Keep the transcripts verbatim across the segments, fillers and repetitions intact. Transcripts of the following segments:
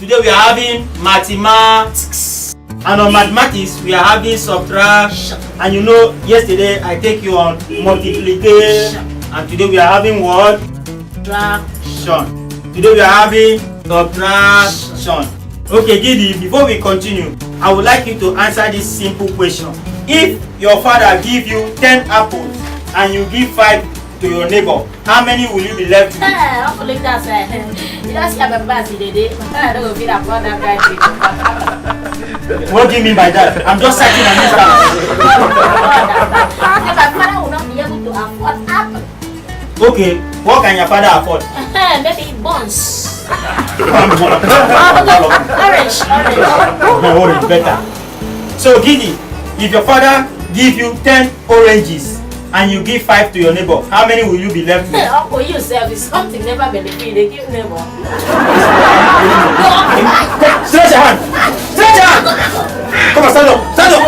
Today we are having mathematics. And on mathematics, we are having subtraction. And you know, yesterday I take you on multiplication. And today we are having what? Subtraction. Today we are having subtraction. Okay, Gidi, before we continue, I would like you to answer this simple question. If your father give you ten apples and you give five to your neighbor, how many will you be left with? Eh, uncle Lucas, eh, you don't see my papa as he dey dey. I don't go fit afford that kind thing. What do you mean by that? I'm just citing an instance. If my father will not be able to afford apple. Okay, what can your father afford? Maybe buns. Orange, orange. No, orange better. So, Gidi, if your father give you ten oranges and you give five to your neighbor, how many will you be left with? Hey, uncle, you sef, if something never benefit, they give neighbor. Stretch your hand. Stretch your hand. Come on, stand up. Stand up.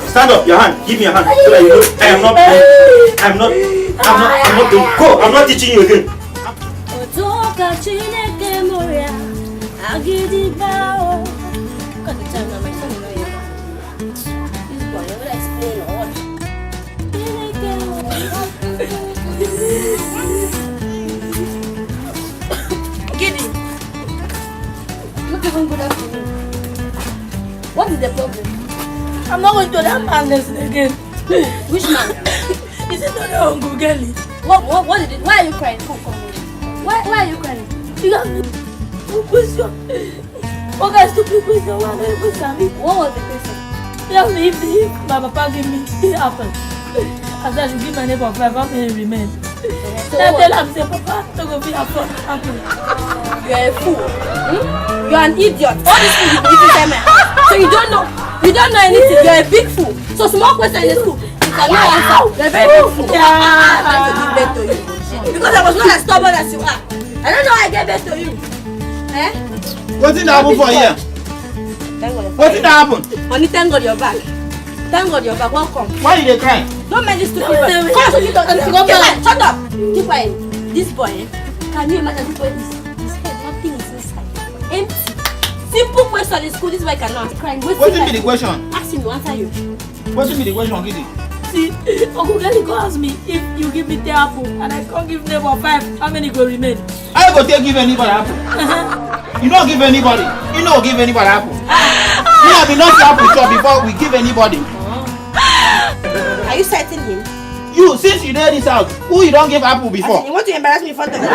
Stand up. Your hand. Give me your hand. So that you know I am not playing. I'm not. I'm not. I'm not playing. Go. I'm not teaching you again. Otu ọ ka Chineke mụrụ ya, agịdịgba o. Look at the time now, my son is not here. This boy, you wanna explain or what? Chineke mụrụ ya. Gidi. Not even good afternoon. What is the problem? I'm not going to that man lesson again. Which man? Is it not the Uncle Gelly? What, what, what did it, why are you crying? Come, come, come. Why, why are you crying? You have to question. What kind of stupid question? Why are you question me? What was the question? He asked me if, if my papa give me three apples. I said, "You give my neighbor five, how many remain?" So I what? Tell am say, "Papa, no go fit afford apple." You are a fool. Hmm? You are an idiot. All these things you put inside my house. So you don't know. You don't know anything. You are a big fool. So small question in the school, you cannot answer. You are a very big fool. Yeah. I'm trying to give birth to you. Because I was not as stubborn as you are. I don't know how I gave birth to you. Eh? Wetin dey happen for here? Thank God. Wetin dey happen? Honey, thank God you're back. Thank God you're back. Welcome. Why you dey cry? Don't mind this stupid boy. Come on, stupid boy. Come on, shut up. Keep quiet. This boy, eh? Can you imagine this boy? His, his head, nothing is inside. Empty. Simple question in school. This boy cannot. Crying. Wetin be the question? Ask him, he will answer you. Wetin be the question, Gidi? See, Uncle Gelly go ask me if you give me the apple and I can't give neighbor five, how many go remain? I go take give anybody apple. You don't give anybody. You no give anybody apple. Me, I be not the apple chop before we give anybody. Are you citing him? You, since you dey this house, who you don give apple before? As in, you want to embarrass me in front of him?